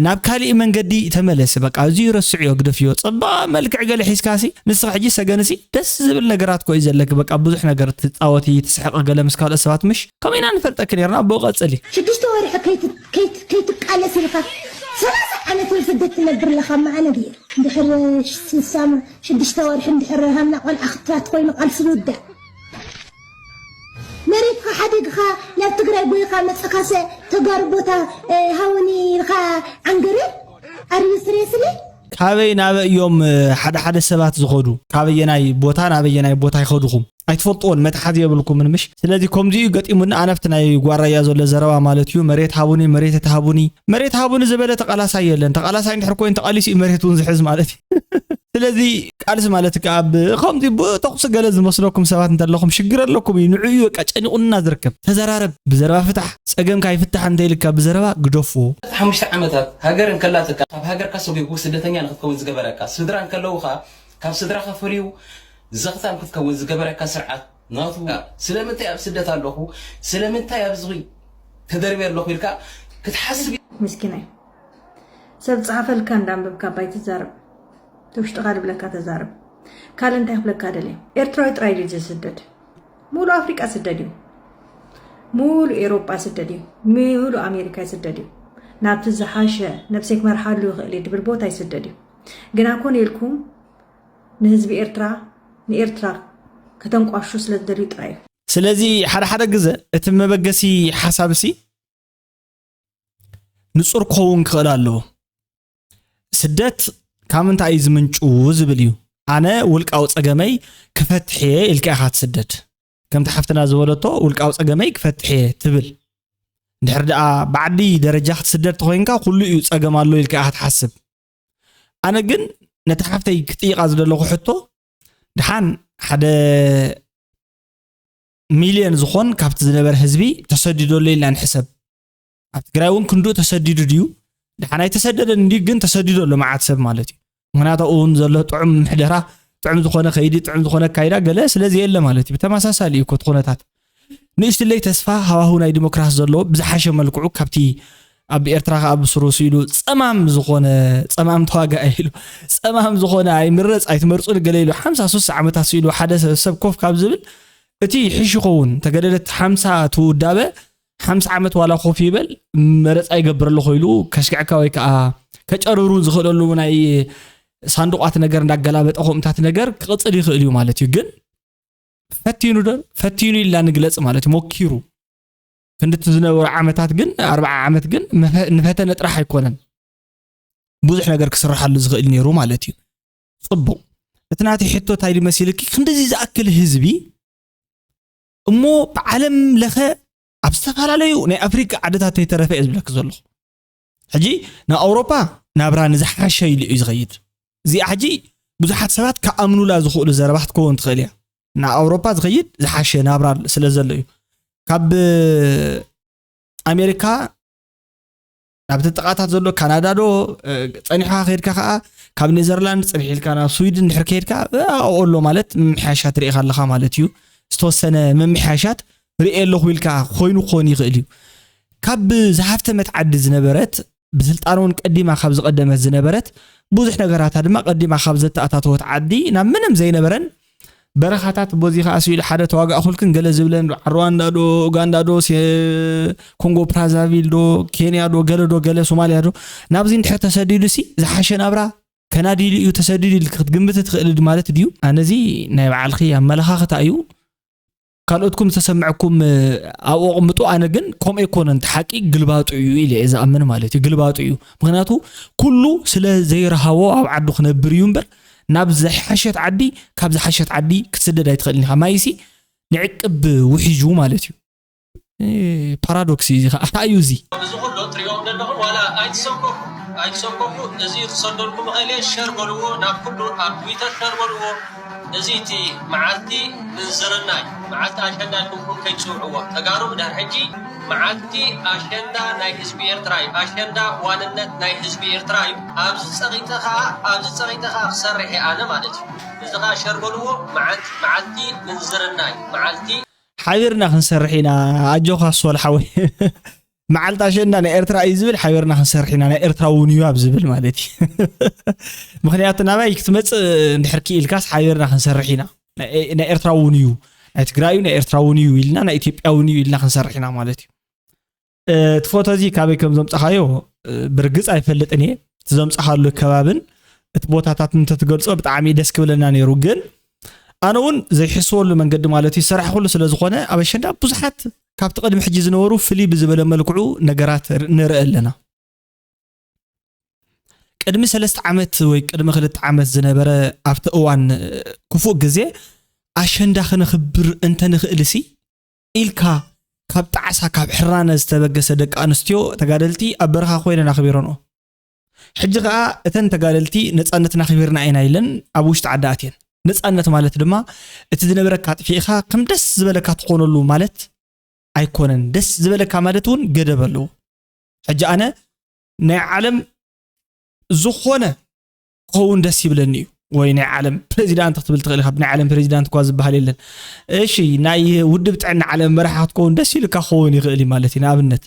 ናብ ካሊእ መንገዲ ተመለሲ። በቃ እዚ ረስዕዮ፣ ግደፍዮ። ጽባቐ መልክዕ ገለ ሒዝካሲ ንስኺ ሕጂ ሰገንሲ ደስ ዝብል ነገራት ኮዩ ዘለኪ። በቃ ብዙሕ ነገር ትጻወቲ፣ ትስሕቂ ገለ ምስ ካልኦት ሰባት ምሽ? ከምኡ ኢና ንፈልጠኪ ነርና። ብኡ ቀጽሊ። ሽዱሽተ ወርሒ ከይት-፣ ከይት-፣ ከይትቃለስ ኢልካ ሰላሳ ዓመት ኣብ ስደት ትነብር ኣለኻ። መዓነ ድዩ? እንድሕር ስልሳ ሽዱሽተ ወርሒ እንድሕር ሃምና ቆልዓ ክትራት ኮይኑ ቃልሲ ዝውዳእ። መሬትካ ኣደግኻ ናብ ትግራይ ጎይኻ መፅኻሰ ተጋሩ ቦታ ሃውኒ ኢልካ ዓንገረ ኣርዩ ስሬስሊ ካበይ ናበ እዮም ሓደ ሓደ ሰባት ዝኸዱ? ካበየናይ ቦታ ናበየናይ ቦታ ይኸዱኹም? ኣይትፈልጥዎን፣ መትሓዚ የብልኩምን ምሽ። ስለዚ ከምዚኡ ገጢሙኒ ኣነብቲ ናይ ጓራያ ዘሎ ዘረባ ማለት እዩ። መሬት ሃቡኒ፣ መሬት ተሃቡኒ፣ መሬት ሃቡኒ ዝበለ ተቃላሳይ የለን። ተቃላሳይ እንድሕር ኮይኑ ተቃሊሱ እዩ መሬት እውን ዝሕዝ ማለት እዩ። ስለዚ ቃልሲ ማለት ከዓ ብ ከምዚ ብተኩሲ ገለ ዝመስለኩም ሰባት እንተለኹም ሽግር ኣለኩም እዩ። ንዑ እዩ በቃ ጨኒቁና ዝርከብ። ተዘራረብ፣ ብዘረባ ፍታሕ፣ ፀገምካ ይፍታሕ እንተይልካ ብዘረባ ግደፍዎ። ሓሙሽተ ዓመታት ሃገር እንከላትካ ካብ ሃገርካ ሰጒጉ ስደተኛ ንክትከውን ዝገበረካ ስድራ እንከለውካ ካብ ስድራካ ፈርዩ ዘኽታም ክትከውን ዝገበረካ ስርዓት ናቱ ስለምንታይ ኣብ ስደት ኣለኹ ስለምንታይ ኣብዚ ተደርብየ ኣለኹ ኢልካ ክትሓስብ ምስኪናይ ሰብ ጸሓፈልካ እንዳንበብካ ባይ ትዛረብ ተውሽጥኻ ልብለካ ተዛረብ ካል እንታይ ክብለካ ደልየ ኤርትራዊ ጥራይ ድዩ ዝስደድ ሙሉ ኣፍሪቃ ስደድ እዩ ሙሉ ኤሮጳ ስደድ እዩ ሙሉ ኣሜሪካ ይስደድ እዩ ናብቲ ዝሓሸ ነብሰይ ክመርሓሉ ይኽእል እየ ድብል ቦታ ይስደድ እዩ ግና ኮነ ኢልኩም ንህዝቢ ኤርትራ ንኤርትራ ከተንቋሹ ስለ ዝደልዩ ጥራይ እዩ። ስለዚ ሓደ ሓደ ግዘ እቲ መበገሲ ሓሳብ ሲ ንጹር ክኸውን ክኽእል ኣለዎ። ስደት ካብ ምንታይ እዩ ዝምንጩ ዝብል እዩ። ኣነ ውልቃዊ ጸገመይ ክፈትሕ እየ ኢልካ ኢኻ ትስደድ። ከምቲ ሓፍትና ዝበለቶ ውልቃዊ ጸገመይ ክፈትሕ እየ ትብል። እንድሕር ደኣ ብዓዲ ደረጃ ክትስደድ ተኾይንካ ኩሉ እዩ ጸገም ኣሎ ኢልካ ኢኻ ትሓስብ። ኣነ ግን ነታ ሓፍተይ ክጥይቓ ዝደለኹ ሕቶ፣ ደሓን ሓደ ሚልዮን ዝኾን ካብቲ ዝነበረ ህዝቢ ተሰዲዱ ኣሎ ኢልና ንሕሰብ። ኣብ ትግራይ እውን ክንድኡ ተሰዲዱ ድዩ? ደሓን ኣይተሰደደን እንድዩ፣ ግን ተሰዲዱ ኣሎ መዓት ሰብ ማለት እዩ። ምኽንያቱ ኣብኡ እውን ዘሎ ጥዑም ምሕደራ፣ ጥዑም ዝኾነ ከይዲ፣ ጥዑም ዝኾነ ኣካይዳ ገለ ስለ ዘየለ ማለት እዩ። ብተመሳሳሊ እዩ እኮ እቲ ኩነታት። ንእሽትለይ ተስፋ ሃዋህው ናይ ዲሞክራሲ ዘለዎ ብዝሓሸ መልክዑ ካብቲ ኣብ ኤርትራ ከኣ ብስሩ ስኢሉ ጸማም ዝኾነ ጸማም ተዋጋኢ ኢሉ ጸማም ዝኾነ ኣይምረጽ ኣይትመርጹን ገለ ኢሉ ሓምሳ ሱሳ ዓመታት ስኢሉ ሓደ ሰብ ሰብ ኮፍ ካብ ዝብል እቲ ይሕሽ ይኸውን ተገደደት ሓምሳ ትውዳበ ሓምሳ ዓመት ዋላ ኮፍ ይበል መረጻ ይገብር ኣለኹ ኢሉ ከሽግዐካ ወይ ከኣ ከጨርብሩ ዝኽእለሉ ናይ ሳንዱቓት ነገር እንዳገላበጠ ከምኡታት ነገር ክቕጽል ይኽእል እዩ ማለት እዩ ግን ፈቲኑ ዶ ፈቲኑ ኢልና ንግለጽ ማለት እዩ ሞኪሩ ክንድቲ ዝነበሩ ዓመታት ግን ኣርብዓ ዓመት ግን ንፈተነ ጥራሕ ኣይኮነን ብዙሕ ነገር ክስርሓሉ ዝኽእል ነይሩ ማለት እዩ ጽቡቕ እቲ ናተይ ሕቶ እንታይ ድመሲልኪ ክንድዚ ዝኣክል ህዝቢ እሞ ብዓለም ለኸ ኣብ ዝተፈላለዩ ናይ ኣፍሪቃ ዓድታት ተይተረፈ እየ ዝብለኪ ዘለኹ ሕጂ ንኣውሮፓ ናብራ ንዝሓሸ ኢሉ እዩ ዝኸይድ እዚኣ ሕጂ ብዙሓት ሰባት ክኣምኑላ ዝኽእሉ ዘረባ ክትከውን ትኽእል እያ ንኣውሮፓ ዝኸይድ ዝሓሸ ናብራ ስለ ዘሎ እዩ ካብ ኣሜሪካ ናብቲ ጥቓታት ዘሎ ካናዳ ዶ ጸኒሕካ ከይድካ ከዓ ካብ ኔዘርላንድ ጽንሕ ኢልካ ናብ ስዊድን ድሕር ከይድካ ኣብኡ ኣሎ ማለት ምምሕያሻት ርኢኻ ኣለኻ ማለት እዩ ዝተወሰነ ምምሕያሻት ርኢ ኣለኹ ኢልካ ኮይኑ ክኾን ይኽእል እዩ ካብ ዝሃፍተመት ዓዲ ዝነበረት ብስልጣን እውን ቀዲማ ካብ ዝቐደመት ዝነበረት ብዙሕ ነገራታ ድማ ቀዲማ ካብ ዘተኣታተወት ዓዲ ናብ ምንም ዘይነበረን በረኻታት ቦዚ ከዓ ስኢሉ ሓደ ተዋጋእኹልክን ገለ ዝብለን ዓርዋንዳ ዶ ኡጋንዳ ዶ ኮንጎ ፕራዛቪል ዶ ኬንያ ዶ ገለ ዶ ገለ ሶማልያ ዶ ናብዚ እንድሕር ተሰዲዱ ሲ ዝሓሸ ናብራ ከናዲሉ እዩ ተሰዲዱ ኢልክ ክትግምት ትኽእል ማለት ድዩ ኣነዚ ናይ በዓልኺ ኣመለኻኽታ እዩ ካልኦትኩም ዝተሰምዐኩም ኣብኡ ኣቕምጡ ኣነ ግን ከምኡ ኣይኮነን እቲ ሓቂ ግልባጡ እዩ ኢለ እየ ዝኣምን ማለት እዩ ግልባጡ እዩ ምክንያቱ ኩሉ ስለ ዘይረሃቦ ኣብ ዓዱ ክነብር እዩ እምበር ናብ ዝሓሸት ዓዲ ካብ ዝሓሸት ዓዲ ክትስደድ ኣይትኽእልን ኢኻ ማይሲ ንዕቅብ ውሒጁ ማለት እዩ ፓራዶክስ እዩ እዚ ከዓ እዩ እዚ እዚ ኩሎ ትሪኦም ዘለኹም ዋላ ኣይትሰከፉ ኣይትሰከፉ እዚ ክሰደልኩም ኸእለ ሸር በልዎ ናብ ኩሉ ኣብ ትዊተር ሸር በልዎ እዚ እቲ መዓልቲ ምንዝርና እዩ መዓልቲ ኣሸንዳ ኢልኩም ከይትፅውዕዎ ተጋሩ ብድሕር ሕጂ መዓልቲ ኣሸንዳ ናይ ህዝቢ ኤርትራ እዩ ኣሸንዳ ዋንነት ናይ ህዝቢ ኤርትራ እዩ ኣብዚ ፀቂጠ ከዓ ኣብዚ ፀቂጠ ከዓ ክሰርሕ እየ ኣነ ማለት እዩ እዚ ከዓ ሸር በልዎ መዓልቲ መዓልቲ ምንዝርና እዩ መዓልቲ ሓቢርና ክንሰርሕ ኢና ኣጆኻ ሶል ሓወይ መዓልቲ ኣሸንዳ ናይ ኤርትራ እዩ ዝብል ሓቢርና ክንሰርሕ ኢና ናይ ኤርትራ እውን እዩ ኣብ ዝብል ማለት እዩ ምክንያቱ ናባይ ክትመፅእ እንድሕር ክኢልካስ ሓቢርና ክንሰርሕ ኢና ናይ ኤርትራ እውን እዩ ናይ ትግራይ ናይ ኤርትራ እውን እዩ ኢልና ናይ ኢትዮጵያ እውን እዩ ኢልና ክንሰርሕ ኢና ማለት እዩ እቲ ፎቶ እዚ ካበይ ከም ዘምፃኻዮ ብርግፅ ኣይፈልጥን እየ እቲ ዘምፃኻሉ ከባብን እቲ ቦታታት እንተትገልፆ ብጣዕሚ ደስ ክብለና ነይሩ ግን ኣነ እውን ዘይሕስበሉ መንገዲ ማለት እዩ ዝሰራሕኩሉ ስለ ዝኾነ ኣብ ኣሸንዳ ብዙሓት ካብቲ ቅድሚ ሕጂ ዝነበሩ ፍልይ ብዝበለ መልክዑ ነገራት ንርኢ ኣለና። ቅድሚ ሰለስተ ዓመት ወይ ቅድሚ ክልተ ዓመት ዝነበረ ኣብቲ እዋን ክፉእ ግዜ ኣሸንዳ ክነኽብር እንተንኽእልሲ ኢልካ ካብ ጣዕሳ ካብ ሕራነ ዝተበገሰ ደቂ ኣንስትዮ ተጋደልቲ ኣብ በረኻ ኮይነን ኣኽቢረንኦ። ሕጂ ኸኣ እተን ተጋደልቲ ነጻነትና ኣኽቢርና ኢና ኢለን ኣብ ውሽጢ ዓዲ ኣትየን። ነጻነት ማለት ድማ እቲ ዝነበረካ ኣጥፊእኻ ከም ደስ ዝበለካ ትኾነሉ ማለት ኣይኮነን። ደስ ዝበለካ ማለት እውን ገደብ ኣለዎ። ሕጂ ኣነ ናይ ዓለም ዝኾነ ክኸውን ደስ ይብለኒ እዩ። ወይ ናይ ዓለም ፕሬዚዳንት ክትብል ትኽእል ኢኻ። ናይ ዓለም ፕሬዚዳንት እኳ ዝበሃል የለን። እሺ ናይ ውድብ ጥዕና ዓለም መራሒ ክትከውን ደስ ኢልካ ክኸውን ይኽእል እዩ ማለት እዩ። ንኣብነት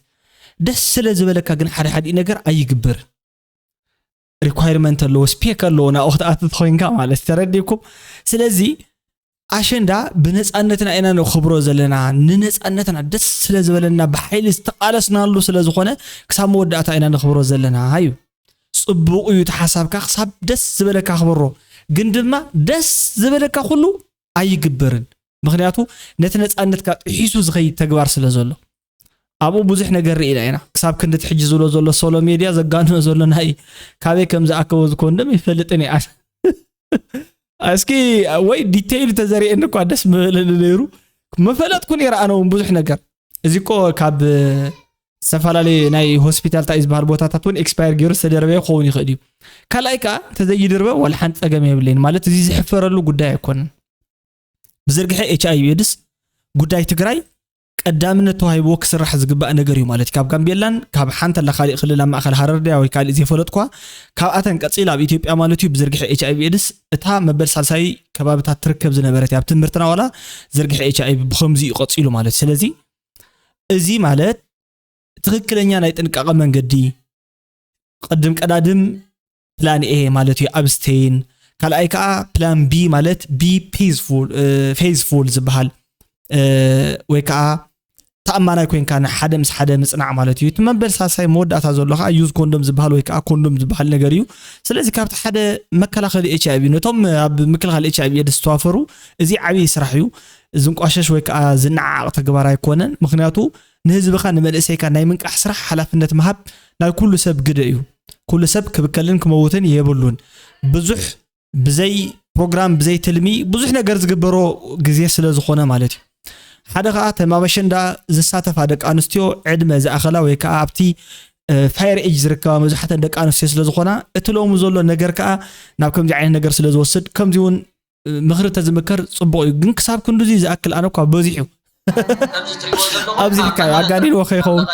ደስ ስለ ዝበለካ ግን ሓደ ሓደ ነገር ኣይግበርን። ሪኳይርመንት ኣለዎ፣ ስፔክ ኣለዎ፣ ናብኡ ክትኣቱ ተኾይንካ ማለት ተረዲእኩም። ስለዚ ኣሸንዳ ብነፃነትና ኢና ነኽብሮ ዘለና። ንነፃነትና ደስ ስለ ዝበለና ብሓይሊ ዝተቃለስናሉ ስለ ዝኾነ ክሳብ መወዳእታ ኢና ነኽብሮ ዘለና እዩ። ፅቡቕ እዩ እቲ ሓሳብካ፣ ክሳብ ደስ ዝበለካ ኣኽብሮ። ግን ድማ ደስ ዝበለካ ኩሉ ኣይግበርን። ምኽንያቱ ነቲ ነፃነትካ ጥሒሱ ዝኸይድ ተግባር ስለ ዘሎ። ኣብኡ ብዙሕ ነገር ርኢና ኢና። ክሳብ ክንዲ እቲ ሕጂ ዝብሎ ዘሎ ሶሎ ሜድያ ዘጋንኖ ዘሎ ናይ ካበይ ከም ዝኣከቦ ዝኮንዶም ይፈልጥን እየ። እስኪ ወይ ዲቴይል ተዘሪኤኒ እኳ ደስ ምበለኒ ነይሩ። መፈለጥኩ ነይረ ኣነ እውን ብዙሕ ነገር። እዚ እኮ ካብ ዝተፈላለዩ ናይ ሆስፒታል ታይ ዝበሃል ቦታታት እውን ኤክስፓየር ገይሩ ዝተደርበ ክኸውን ይኽእል እዩ። ካልኣይ ከዓ እንተዘይድርበ ዋላ ሓንቲ ፀገም የብለይን። ማለት እዚ ዝሕፈረሉ ጉዳይ ኣይኮነን። ብዝርግሐ ኤች ኣይ ቪ ኤድስ ጉዳይ ትግራይ ቀዳምነት ተዋሂብዎ ክስራሕ ዝግባእ ነገር እዩ ማለት እዩ። ካብ ጋምቤላን ካብ ሓንቲ ኣላ ካሊእ ክልል ኣብ ማእኸል ሃረር ድያ ወይ ካሊእ ዘይፈለጥኳ፣ ካብኣተን ቀፂል ኣብ ኢትዮጵያ ማለት እዩ ብዝርግሐ ኤች ኣይ ቪ ኤድስ እታ መበል ሳልሳይ ከባብታት ትርከብ ዝነበረት እያ። ኣብ ትምህርትና ዋላ ዝርግሐ ኤች ኣይ ቪ ብኸምዚ እዩ ቀፂሉ ማለት እዩ። ስለዚ እዚ ማለት ትኽክለኛ ናይ ጥንቃቐ መንገዲ ቅድም ቀዳድም ፕላን ኤ ማለት እዩ ኣብስቴን፣ ካልኣይ ከዓ ፕላን ቢ ማለት ቢ ፌዝፉል ዝበሃል ወይ ከዓ ተኣማናይ ኮይንካ ንሓደ ምስ ሓደ ምፅናዕ ማለት እዩ። እቲ መበል ሳልሳይ መወዳእታ ዘሎ ከዓ ዩዝ ኮንዶም ዝበሃል ወይ ከዓ ኮንዶም ዝበሃል ነገር እዩ። ስለዚ ካብቲ ሓደ መከላኸሊ ኤች ኣይ ቪ ነቶም ኣብ ምክልኻል ኤች ኣይ ቪ ኤድስ ዝተዋፈሩ እዚ ዓብዪ ስራሕ እዩ። ዝንቋሸሽ ወይ ከዓ ዝነዓቕ ተግባር ኣይኮነን። ምክንያቱ ንህዝብኻ ንመንእሰይካ ናይ ምንቃሕ ስራሕ ሓላፍነት ምሃብ ናይ ኩሉ ሰብ ግደ እዩ። ኩሉ ሰብ ክብከልን ክመውትን የብሉን። ብዙሕ ብዘይ ፕሮግራም ብዘይ ትልሚ ብዙሕ ነገር ዝግበሮ ግዜ ስለ ዝኾነ ማለት እዩ። ሓደ ከዓ ተማመሸ እንዳ ዝሳተፋ ደቂ ኣንስትዮ ዕድመ ዝኣኸላ ወይ ከዓ ኣብቲ ፋየር ኤጅ ዝርከባ መብዛሕተን ደቂ ኣንስትዮ ስለ ዝኾና እቲ ሎሚ ዘሎ ነገር ከዓ ናብ ከምዚ ዓይነት ነገር ስለ ዝወስድ ከምዚ እውን ምኽሪ ተዝምከር ጽቡቕ እዩ። ግን ክሳብ ክንድዚ ዝኣክል ኣነ እኳ በዚሑ ኣብዚሕካ ኣጋዲልዎ ከይኸውን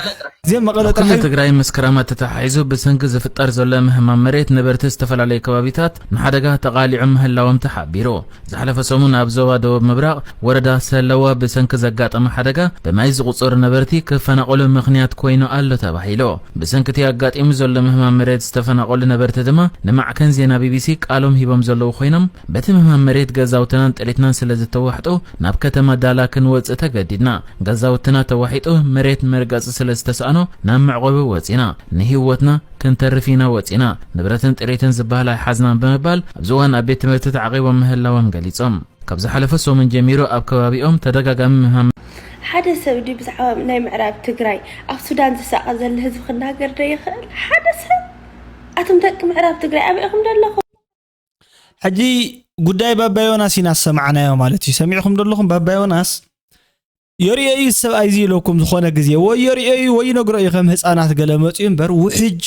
ዜ መቐለ ኣብ ክልል ጥራሕ እዩ። ትግራይ ምስ ክረምቲ ተተሓሒዙ ብሰንኪ ዝፍጠር ዘሎ ምህማም መሬት ነበርቲ ዝተፈላለዩ ከባቢታት ንሓደጋ ተቓሊዖም ምህላዎም ተሓቢሩ። ዝሓለፈ ሰሙን ኣብ ዞባ ደቡብ ምብራቕ ወረዳ ሰለዋ ብሰንኪ ዘጋጠመ ሓደጋ ብማይ ዝቑጸሩ ነበርቲ ክፈናቐሉ ምኽንያት ኮይኑ ኣሎ ተባሂሉ። ብሰንኪ እቲ ኣጋጢሙ ዘሎ ምህማም መሬት ዝተፈናቐሉ ነበርቲ ድማ ንማዕከን ዜና ቢ ቢ ሲ ቃሎም ሂቦም ዘለዉ ኮይኖም፣ በቲ ምህማም መሬት ገዛውትናን ጥሪትናን ስለ ዝተዋሕጡ ናብ ከተማ ዳላ ክንወጽእ ተገዲድና። ገዛውትና ተዋሒጡ መሬት መርገጺ ስለ ዝተሳእኖ ናብ መዕቆቢ ወጺና። ንህይወትና ክንተርፍ ኢና ወጺና። ንብረትን ጥሪትን ዝበሃል ኣይሓዝናን ብምባል ኣብዚ እዋን ኣብ ቤት ትምህርቲ ተዓቒቦም ምህላዎም ገሊጾም። ካብ ዝሓለፈ ሰሙን ጀሚሩ ኣብ ከባቢኦም ተደጋጋሚ ምህማም ሓደ ሰብ ድዩ ብዛዕባ ናይ ምዕራብ ትግራይ ኣብ ሱዳን ዝሳቐ ዘሎ ህዝቢ ክናገር ዶ ይኽእል? ሓደ ሰብ? ኣቱም ደቂ ምዕራብ ትግራይ ኣበይ ኢኹም ዘለኹም? ሕጂ ጉዳይ ባባ ዮናስ ኢና ዝሰማዕናዮ ማለት እዩ። ሰሚዕኹም ዘለኹም ባባ ዮናስ የርእዮ እዩ ሰብኣይ እዚ ኢለኩም ዝኾነ ግዜ ወይ የርእዮ እዩ ወይ ይነግሮ እዩ ከም ህፃናት ገለ መፅኡ እምበር ውሕጅ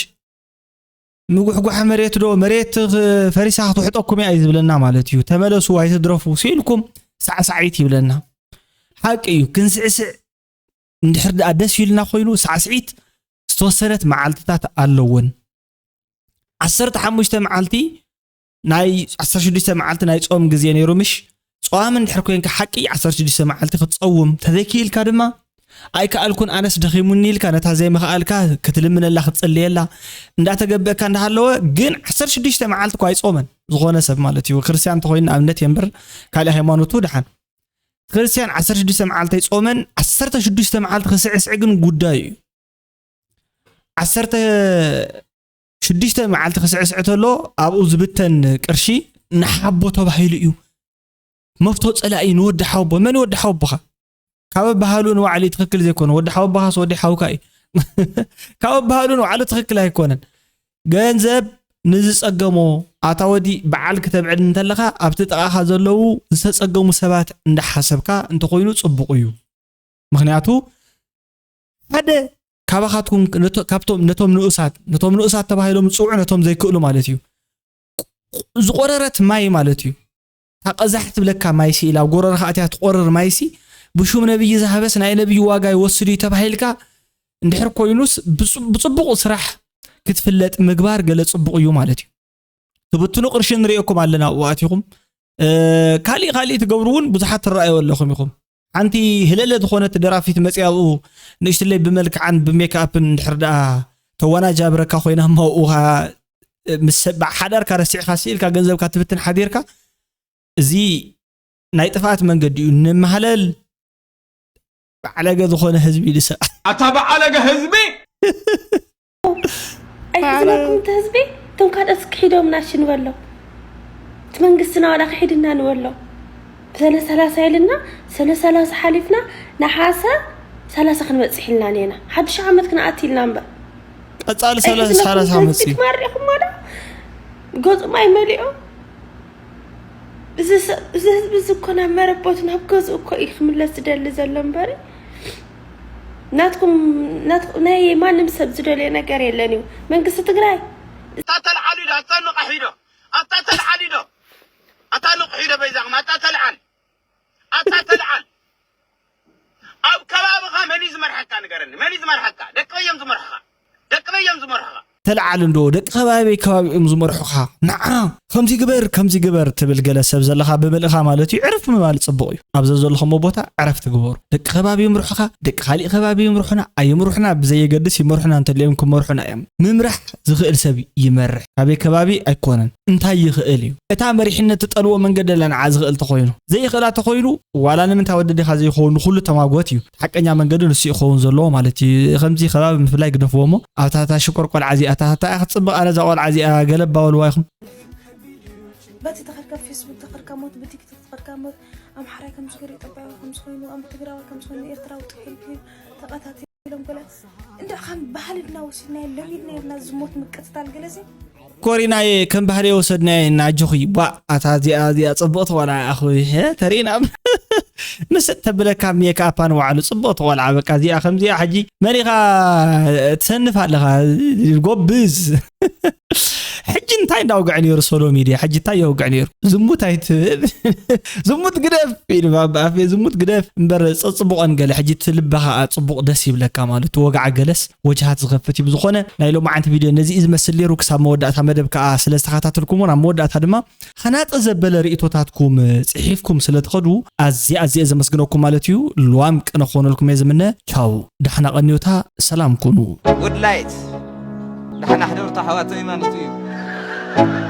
ምጉሕጓሕ መሬት ዶ መሬት ኽ-፣ ፈሪሳ ክትውሕጠኩም እያ እዩ ዝብለና ማለት እዩ። ተመለሱ ኣይትድረፉ ሲኢልኩም ሳዕሳዒት ይብለና። ሓቂ እዩ። ክንስዕስዕ እንድሕር ደኣ ደስ ኢሉና ኮይኑ ሳዕስዒት ዝተወሰነት መዓልትታት ኣለወን። ዓሰርተ ሓሙሽተ መዓልቲ ናይ ዓሰርተ ሽዱሽተ መዓልቲ ናይ ጾም ግዜ ነይሩ ምሽ? ጾም እንድሕር ኮንካ ሓቂ ዓሰርተ ሽዱሽተ መዓልቲ ክትጸውም ተዘይክኢልካ ድማ ኣይከኣልኩን ኣነስ ደኺሙኒ ኢልካ ነታ ዘይምኽኣልካ ክትልምነላ ክትጽልየላ እንዳተገበእካ እንዳሃለወ ግን ዓሰርተ ሽዱሽተ መዓልቲ እኳ ኣይጾመን ዝኾነ ሰብ ማለት እዩ። ክርስትያን እንተኾይኑ ንኣብነት የንብር ካልእ ሃይማኖቱ ደሓን። ክርስትያን ዓሰርተ ሽዱሽተ መዓልቲ ኣይጾመን፣ ዓሰርተ ሽዱሽተ መዓልቲ ክስዕስዕ ግን ጉዳዩ እዩ። ዓሰርተ ሽዱሽተ መዓልቲ ክስዕስዕ ተሎ ኣብኡ ዝብተን ቅርሺ ንሓቦ ተባሂሉ እዩ። መፍቶ ጸላኢ ንወዲ ሓወቦ። መን ወዲ ሓወቦኻ? ካብ ኣበሃህልኡ ንባዕሉ እዩ ትኽክል ዘይኮነ። ወዲ ሓወቦኻስ ወዲ ሓውካ እዩ። ካብ ኣበሃህልኡ ንባዕሉ ትኽክል ኣይኮነን። ገንዘብ ንዝጸገሞ፣ ኣታ ወዲ በዓል ክተብዕል እንተለኻ ኣብቲ ጥቓኻ ዘለዉ ዝተጸገሙ ሰባት እንዳሓሰብካ እንተኾይኑ ጽቡቕ እዩ። ምኽንያቱ ሓደ ካባኻትኩም ነቶ-፣ ካብቶም ነቶም ንኡሳት፣ ነቶም ንኡሳት ተባሂሎም ዝጽውዑ ነቶም ዘይክእሉ ማለት እዩ። ዝቆረረት ማይ ማለት እዩ። እታ ቀዛሕ ትብለካ ማይሲ ኢላ ኣብ ጎረርኻ ኣትያ ትቆርር ማይሲ ብሹም ነብይ ዝሃበስ ናይ ነብይ ዋጋ ይወስድ እዩ ተባሂልካ እንድሕር ኮይኑስ ብጽ-፣ ብጽቡቕ ስራሕ ክትፍለጥ ምግባር ገለ ጽቡቕ እዩ ማለት እዩ። ትብትኑ ቅርሺ ንሪኦኩም ኣለና ኣብኡ ኣቲኹም። እ፣ ካሊእ ካሊእ ትገብሩ እውን ብዙሓት ትረኣዩ ኣለኹም ኢኹም። ሓንቲ ህለለ ዝኾነት ደራፊት መፅያ ኣብኡ ንእሽትለይ ብመልክዓን ብሜክኣፕን እንድሕር ደኣ ተወናጃብረካ ኮይና እሞ ኣብኡ ኸዓ ምስ ሰብ ሓዳርካ ረሲዕካ ስኢልካ ገንዘብካ ትብትን ሓዲርካ፣ እዚ ናይ ጥፍኣት መንገዲ እዩ። ንመሃለል ባዕለገ ዝኾነ ህዝቢ እዩ ዝስራሕ። ኣታ ባዕለገ ህዝቢ! ኣይሕዝነኩም እቲ ህዝቢ። እቶም ካልኦት ክሒዶም ናሽ ንበሎ፣ እቲ መንግስትና ዋላ ክሒድና ንበሎ። ብሰነ ሰላሳ ኢልና ሰነ ሰላሳ ሓሊፍና ነሓሰ ሰላሳ ክንበፅሕ ኢልና ኔና ሓድሽ ዓመት ክንኣት ኢልና እምበር ቀፃሊ ሰላሳ ዓመት እዩ። ማሪኹም ማዳ ገፁ ማይ መሊኦ። እዚ ሰብ እዚ ህዝቢ እዚ እኮ ናብ መረቦት ናብ ገዝኡ እኮ እዩ ክምለስ ዝደሊ ዘሎ እምበሪ ናትኩም ናይ ማንም ሰብ ዝደልዮ ነገር የለን እዩ መንግስቲ ትግራይ። ኣታ ተልዓል ኢዶ ኣታ ንቕሕ ኢዶ ኣታ ተልዓል ኢዶ ኣታ ንቕሕ ኢዶ በይዛኹም ኣታ ተልዓል ኣታ ተልዓል ኣብ ከባብኻ መን እዩ ዝመርሐካ ንገረኒ መን እዩ ዝመርሐካ ደቂ በይ እዮም ዝመርሑኻ ደቂ በይ እዮም ዝመርሑኻ ተልዓል እንዶ ደቂ ከባቢ ከባቢ እዮም ዝመርሑኻ ንዓ ከምዚ ግበር ከምዚ ግበር ትብል ገለ ሰብ ዘለኻ ብምልእኻ ማለት እዩ ዕርፍ ምባል ፅቡቕ እዩ ኣብ ዘዘለኹሞ ቦታ ዕረፍቲ ግበሩ ደቂ ከባቢ ይምርሑኻ ደቂ ካሊእ ከባቢ ይምርሑና ኣይምርሑና ብዘየገድስ ይመርሑና እንተልዮም ክመርሑና እዮም ምምራሕ ዝኽእል ሰብ ይመርሕ ካበይ ከባቢ ኣይኮነን እንታይ ይኽእል እዩ እታ መሪሕነት ትጠልዎ መንገዲ ኣላ ንዓ ዝኽእል ተኾይኑ ዘይኽእላ ተኾይኑ ዋላ ንምንታይ ወዲ ዲኻ ዘይኸውን ንኹሉ ተማጎት እዩ ሓቀኛ መንገዲ ንሱ ይኸውን ዘለዎ ማለት እዩ ከምዚ ከባቢ ምፍላይ ግደፍዎ እሞ ኣብታ እታ ሽኮር ቆልዓ እዚኣ እታ እታ ክትፅብቕ ኣነ እዛ ቆልዓ እዚኣ ገለባ በልዋ ኢኹም በቲ ተኸድካ ፌስቡክ ተኸድካ ሞት ብቲክቶክ ተኸድካ ሞት ኣምሓራይ ከም ዝገሪ ጠባያዊ ከም ዝኾይኑ ኣም ትግራዊ ከም ዝኾይኑ ኤርትራዊ ጥሒልኪ ተቐታቲሎም ገለ እንዳ ከም ባህልና ወሲድና ለሚድና ኢልና ዝሞት ምቅትታል ገለዚ ኮሪናየ ከም ባህሊ የወሰድናየ እና ኣጆኺ ቧ ኣታ እዚኣ እዚኣ ፅብቕቲ ቆልዓ ኣኹ ተሪእና ምስ ተብለካ ሜክኣፓ ንባዕሉ ፅብቕቲ ቆልዓ በቃ እዚኣ ከምዚኣ ሕጂ መሪኻ ትሰንፍ ኣለኻ ጎብዝ ሕጂ እንታይ እንዳውግዐ ነይሩ ሶሎ ሚድያ ሕጂ እንታይ የውግዕ ነይሩ ዝሙት ኣይትብል ዝሙት ግደፍ ኢሉ ኣበኣፌ ዝሙት ግደፍ እምበር ፀፅቡቐን ገለ ሕጂ እቲ ልብኻ ፅቡቕ ደስ ይብለካ ማለት ወግዓ ገለስ ወጅሃት ዝኸፍት እዩ ብዝኾነ ናይ ሎማዓንቲ ቪድዮ ነዚ እዩ ዝመስል ነይሩ ክሳብ መወዳእታ መደብ ከዓ ስለ ዝተኸታተልኩሞ ናብ መወዳእታ ድማ ሃናፂ ዘበለ ርእቶታትኩም ፅሒፍኩም ስለ ትኸዱ ኣዝየ ኣዝየ ዘመስግነኩም ማለት እዩ ልዋም ቅነ ክኾነልኩም እየ ዝምነ ቻው ዳሕና ቀንዮታ ሰላም ኩኑ Woodlight ዳሕና ሕደርቱ ኣሕዋተይ ማለቱ እዩ